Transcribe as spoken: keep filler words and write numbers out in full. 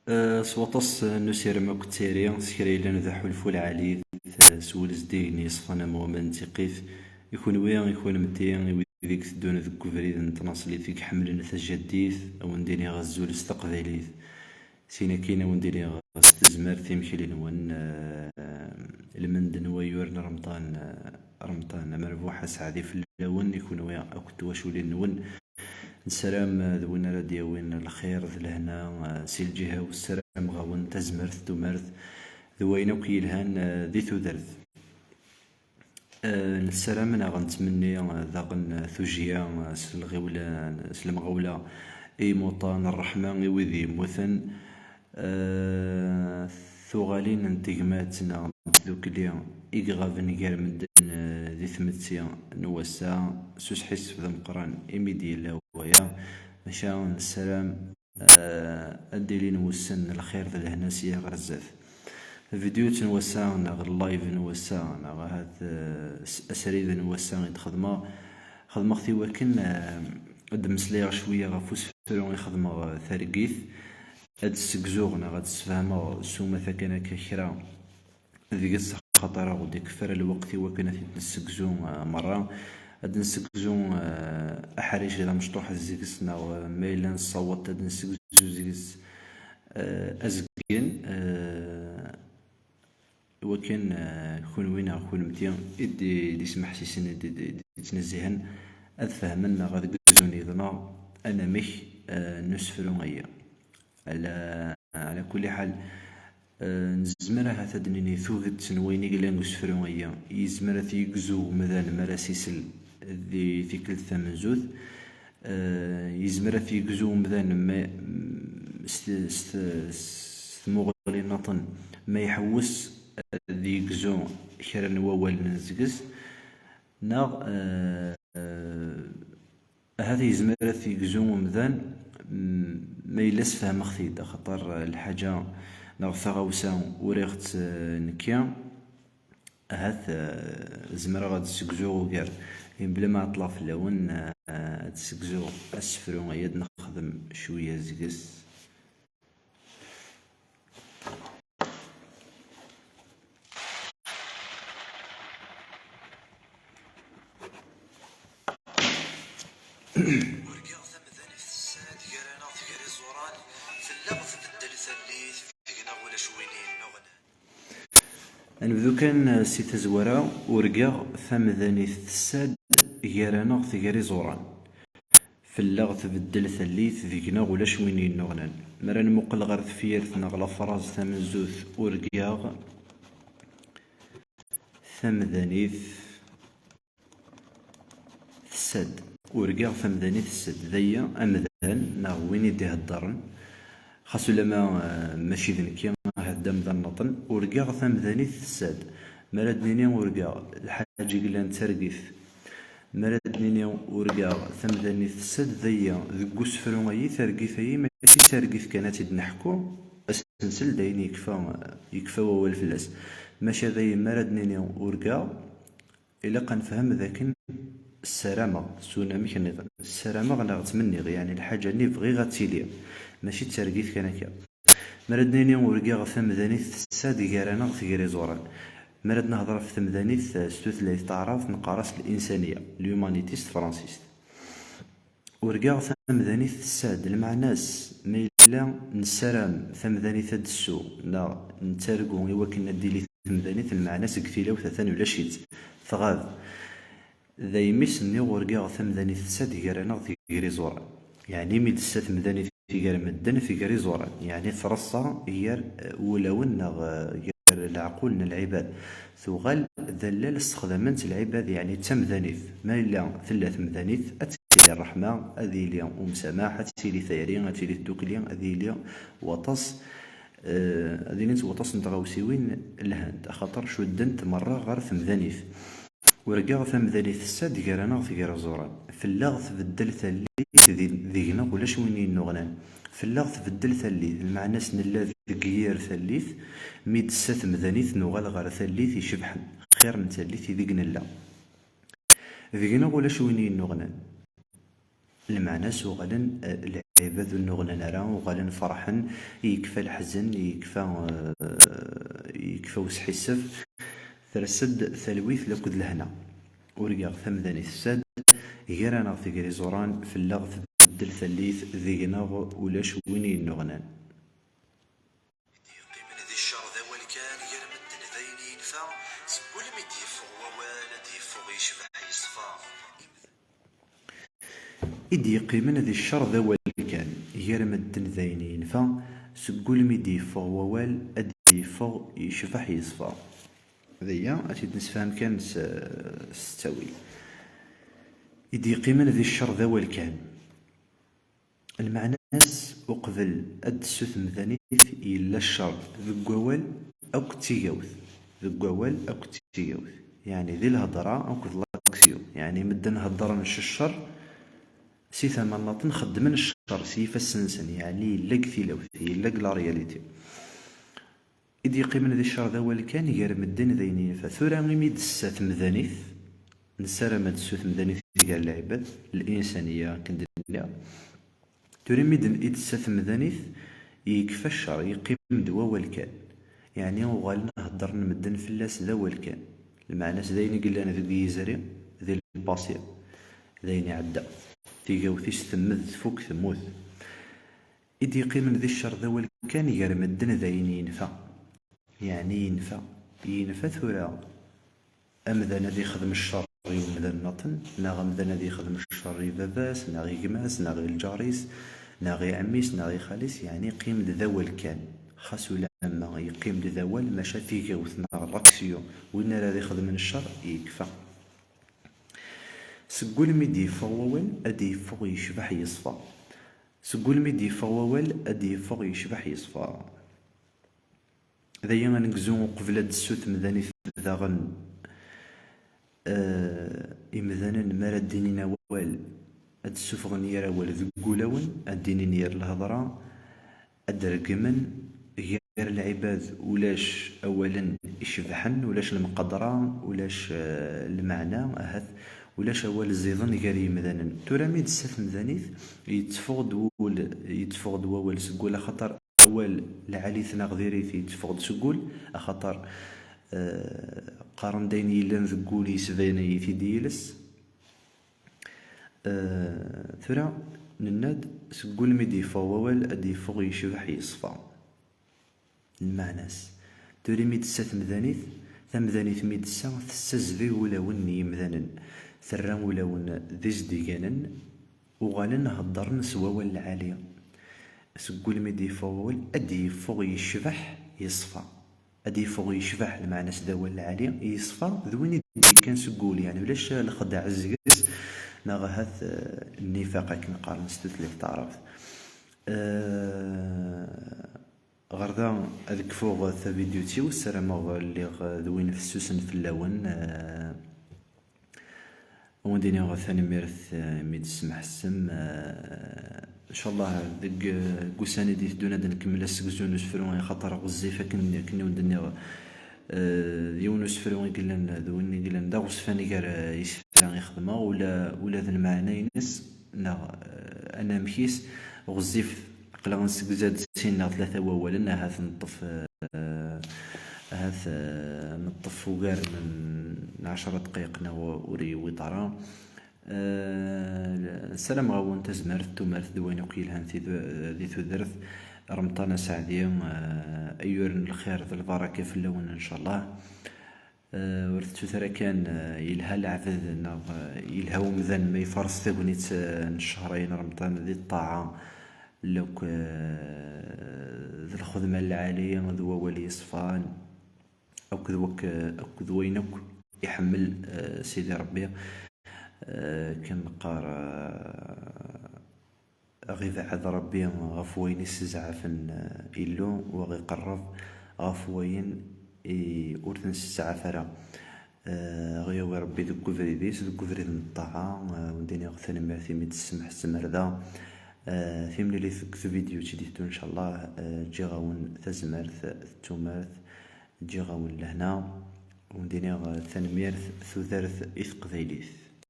Eh, s waṭas n usirem akked tayri, s kra yellan d aḥulfu lɛali, eh, s wul zeddigen yeṣfan am waman n tiqqit, i kunwi, i kunemti, i wid i iteddun deg ubrid n tnaṣlit i iḥemmlen tajaddit, a wen-d-iniɣ azul s teqbaylit. Sin akin a wen-d-iniɣ s tezmert imekli-nwen, eh, lmend n wayyur n Remḍan, eh, Remḍan amerbuḥ aseɛdi fell-awen, i kunwi akked twaculin-nwen. Nessaram, eh, d win ara d-yawin lxir d lehna, eh, si lǧiha-w, ssarameɣ-awen tazmert, tumert d wayen akk yelhan, eh, di tudert. Eh, nessaram neɣ nettmenni, eh, daɣen, eh, tujjya, eh, s lɣiwla, s lemɣawla i imuṭa n ṛṛeḥma i wid yemmuten. Eh, tuɣalin n tegmat neɣ n tdukli i iɣaben gar medden, eh, di tmetti n wass-a, s usḥissef d ameqqran imi d-yella waya, maca nessaram, eh, ad d-ilin wussan n lxir d lehna sya ɣer zdat. Tavidyut n wass-a, neɣ live n wass-a, neɣ ahat, eh, s-, asrid n wass-a i d-xedmeɣ, xedmeɣ-t i wakken, eh, ad d-mmeslayeɣ cwiya ɣef usefru i xedmeɣ, eh, targit, ad d-ssegzuɣ neɣ ad d-ssefhameɣ s umata kan akka kra deg-s, axaṭer a ɣ-d-ikeffer lweqt i wakken ad t-id-nessegzu, eh, merra. Ad d-nessegzu, eh, aḥric d amecṭuḥ deg-s, neɣ, eh, ma yella nessaweḍ ad d-nessegzu deg-s, eh, azgen, eh, i wakken, eh, kunwi neɣ kunemti i d-, i d-ismeḥsisen, i d-, i d-, i d-ittnezzihen, ad fehmen neɣ ad gzun yid-neɣ anamek, eh, n usefru-agi. Ala, ala kulli ḥal, eh, nezmer ahat ad d-nini tuget n wayen i yellan deg usefru-agi yezmer ad t-yegzu umdan mi ara s-isel di tikkelt tamenzut. Eh, yezmer ad t-yegzu umdan ma, s, s, s tmuɣli nniḍen ma iḥewwes ad yegzu kra n wawalen deg-s, neɣ, eh, ahat yezmer ad t-yegzu umdan, mm, ma yella sfehmeɣ-t-id, axaṭer lḥaǧa neɣ taɣawsa uriɣ-tt, eh, nekki, ahat, eh, zemreɣ ad d-ssegzuɣ ugar. Mebla ma ɛeṭṭleɣ fell-awen, eh, ad d-ssegzuɣ asefru-agi, ad nexdem cwiya deg-s. Urgaɣ tamdanit tessa-d gar-aneɣ tger iẓuran, fell-aɣ tbeddel tallit, deg-neɣ ulac win yennuɣnan. Ad nebdu kan, eh, si tazwara, urgaɣ tamdanit tessa-d gar-aneɣ tger iẓuran. Fell-aɣ tbeddel tallit, deg-neɣ ulac win yennuɣnan. Mi ara nmuqel ɣer tefyirt neɣ lafraz tamenzut, urgaɣ tamdanit tessa-d. Urgaɣ tamdanit tessa-d. D aya amdan neɣ win i d-iheddren. Xas ulama, eh, mačči d nekki, ahat d amdan nniḍen. Urgaɣ tamdanit tessa-d. Mi ara d-nini urgaɣ, lḥaǧa i yellan d targit. Mi ara d-nini urgaɣ tamdanit tessa-d, d aya, deg usefru-ayi, targit-ayi, mačči d targit kan ad tt-id-neḥku, ad s-nsel, dayen yekfa, yekfa wawal fell-as. Maca dayen mi ara d-nini urgaɣ, ilaq ad nefhem d akken ssarameɣ, s unamek nniḍen, ssarameɣ neɣ ttmenniɣ, yeɛni lḥaǧa-nni bɣiɣ ad tili, mačči d targit kan akka. Mi ara d-nini urgaɣ tamdanit tessa-d gar-aneɣ tger iẓuran. Mi ara d-nehder ɣef temdanit, eh, s tutlayt taɛrabt neqqar-as l'insaniya, l'humanité s tefransist. Urgaɣ tamdanit tessa-d, lmeɛna-s ma yella nessaram tamdanit ad d-tessu neɣ nettargu i wakken ad d-tili temdanit, lmeɛna-s deg tilawt atan ulac-itt, tɣab. Daymi s-nniɣ urgaɣ tamdanit tessa-d gar-aneɣ tger iẓuran. Yeɛni mi d-tessa temdanit gar medden tger iẓuran, yeɛni treṣṣa gar, eh, wulawen neɣ, eh, gar leɛqul n lɛibad. Tuɣal d allal sexdamen-tt lɛibad, yeɛni d tamdanit. Ma yella tella temdanit, ad tili ṛṛeḥma, ad yili umsamaḥ, ad tili tayri, ad tili tdukli, ad yili waṭas, eh, ad ilint waṭas n tɣawsiwin lhant, axaṭer cuddent merra ɣer temdanit. Urgaɣ tamdanit tessa-d gar-aneɣ tger iẓuran. Fell-aɣ tbeddel tallit, di-, deg-neɣ ulac win yennuɣnan. Fell-aɣ tbeddel tallit, lmeɛna-s nella deg yir tallit, mi d-tessa temdanit nuɣal ɣer tallit icebḥen, xir n tallit ideg nella. Deg-neɣ ulac win yennuɣnan. Lmeɛna-s uɣalen, eh, lɛibad ur nnuɣnan ara, uɣalen ferḥen, yekfa leḥzen, yekfa, eh, yekfa usḥissef, ters-d talwit lakked lehna. Urgaɣ tamdan i tessad, gar-aneɣ tegri ẓuran, fell-aɣ tbeddel tallit, deg-neɣ ulac win yennuɣnan. I d-yeqqimen di ccer d awal kan, gar medden d ayen yenfa, seg wulmi d-yeffeɣ wawal ad d-yeffeɣ yecbeḥ yeṣfa. I d-yeqqimen di ccer d awal kan, gar medden d ayen yenfa, seg wulmi d-yeffeɣ wawal ad d-yeffeɣ yecbeḥ yeṣfa. D aya ad t-id-nessefhem kan s, s ttawil. I d-yeqqimen di ccer d awal kan. Lmeɛna-s, uqbel ad d-tessu temdanit, yella ccer deg wawal akked tigawt. Deg wawal akked tigawt. Yeɛni di lhedra akked l'action. Yeɛni medden heddren s ccer, si tama nniḍen xeddmen ccer s yifassen-nsen. Yeɛni yella deg tilawt, yella deg la réalité. I d-yeqqimen di ccer d awal kan, gar medden d ayen yenfa. Tura imi d-tessa temdanit, nessaram ad d-tessu temdanit gar lɛibad, l'insaniya, akken d-nniɣ. Tura imi d-, i d-tessa temdanit, yekfa ccer, yeqqim-d wawal kan. Yeɛni uɣalen heddren medden fell-as d awal kan. Lmeɛna-s d ayen i yellan deg yizri, di lpasi, d ayen iɛedda. Tigawt-is temmed, tfuk, temmut. I d-yeqqimen di ccer d awal kan, gar medden d ayen yenfa. Yeɛni yenfa. Yenfa tura amdan ad ixdem ccer i umdan nniḍen, neɣ amdan ad ixdem ccer i baba-s, neɣ i gma-s, neɣ i lǧar-is, neɣ i ɛemmi-s, neɣ i xali-s, yeɛni yeqqim-d d awal kan. Xas ulamma yeqqim-d d awal, maca tigawt neɣ l'action, win ara ad ixedmen ccer, yekfa. Seg wulmi d-yeffeɣ wawal, ad d-yeffeɣ yecbeḥ yeṣfa. Seg wulmi d-yeffeɣ wawal, ad d-yeffeɣ yecbeḥ yeṣfa. D aya anegzu uqbel ad d-tessu temdanit daɣen, eh, imdanen mi ara d-inin awal, ad d-ssufɣen yir awal deg wulawen, ad d-inin yir lhedra, ad d-regmen gar lɛibad ulac awalen icebḥen, ulac lemqadra, ulac, eh, lmeɛna, ahat ulac awal ẓiden gar yimdanen. Tura mi d-tessa temdanit, yetteffeɣ-d wul, yetteffeɣ-d wawal seg wul, axaṭer awal lɛali-t neɣ diri-t yetteffeɣ-d seg wul, axaṭer, eh, qqaren-d ayen yellan deg wul yesbayen-iyi-t-id yiles. Eh, tura, nenna-d, seg wulmi d-yeffeɣ wawal, ad d-yeffeɣ yecbeḥ yeṣfa. Lmeɛna-s, tura mi d-tessa temdanit, tamdanit mi d-tessa, tessazbig ulawen n yimdanen, terra ulawen d izdiganen, uɣalen heddren s wawal lɛali. Seg wulmi d-yeffeɣ wawal, ad d-yeffeɣ yecbeḥ, yeṣfa. Ad d-yeffeɣ yecbeḥ, lmeɛna-s d awal lɛali, yeṣfa d win i d-yekkan seg wul, yeɛni ulac lexdeɛ, zzgez, neɣ ahat, eh, nnifaq, akken qqaren s tutlayt taɛrabt. Eh, ɣer da ad kfuɣ tavidyut-iw, ssarameɣ lliɣ d win fessusen fell-awen. Eh, Ad wen-d-iniɣ tanemmirt, eh, imi d-tesmeḥsem. Eh, ncallah deg, eh, deg ussan i d-iteddun ad nkemmel asegzu n usefru, axaṭer ɣezzif akken, akken i wen-d-nniɣ, eh, d yiwen n usefru i yellan, d win i yellan d aɣezfan gar, eh, yisefra i xedmeɣ, ula, ula d lmeɛna-ines, neɣ, eh, anamek-is, ɣezzif. Aql-aɣ nsegza-d sin neɣ tlata wawalen, ahat neṭṭef, eh, ahat, eh, neṭṭef ugar n, n ɛecra dqayeq neɣ ur yewwiḍ ara. Eh, ssarameɣ-awen tazmert, tumert d wayen akk yelhan di, di tudert. Remḍan aseɛdi, eh, ayyur n lxir d lbaraka fell-awen, ncallah. Eh, ur tettut ara kan, eh, yelha leɛbed neɣ, eh, yelha umdan ma ifaṛes tagnit, eh, n ccehr-ayi n Remḍan di ṭṭaɛa, lakk, eh, d lxedma lɛali, d wawal yeṣfan, akked wak-, akked wayen akk iḥemmel, eh, Sidi Ṛebbi. Eh, akken neqqar, eh, Ad ɣ-ibeɛɛed Ṛebbi ɣef wayen i ssezɛafen, eh, Illu, u ad ɣ-iqerreb ɣef wayen i ur t-nessezɛaf ara. Eh, ad ɣ-yawi Ṛebbi deg ubrid-is, deg ubrid n ṭṭaɛa. Eh, ad wen-d-iniɣ tanemmirt imi d-tessemḥsem ar da. Eh, timlilit deg tvidyut i d-iteddun, ncallah, eh, ǧǧiɣ-awen tazmert d tumert, ǧǧiɣ-awen lehna. Ad wen-d-iniɣ tanemmirt, tudert i teqbaylit.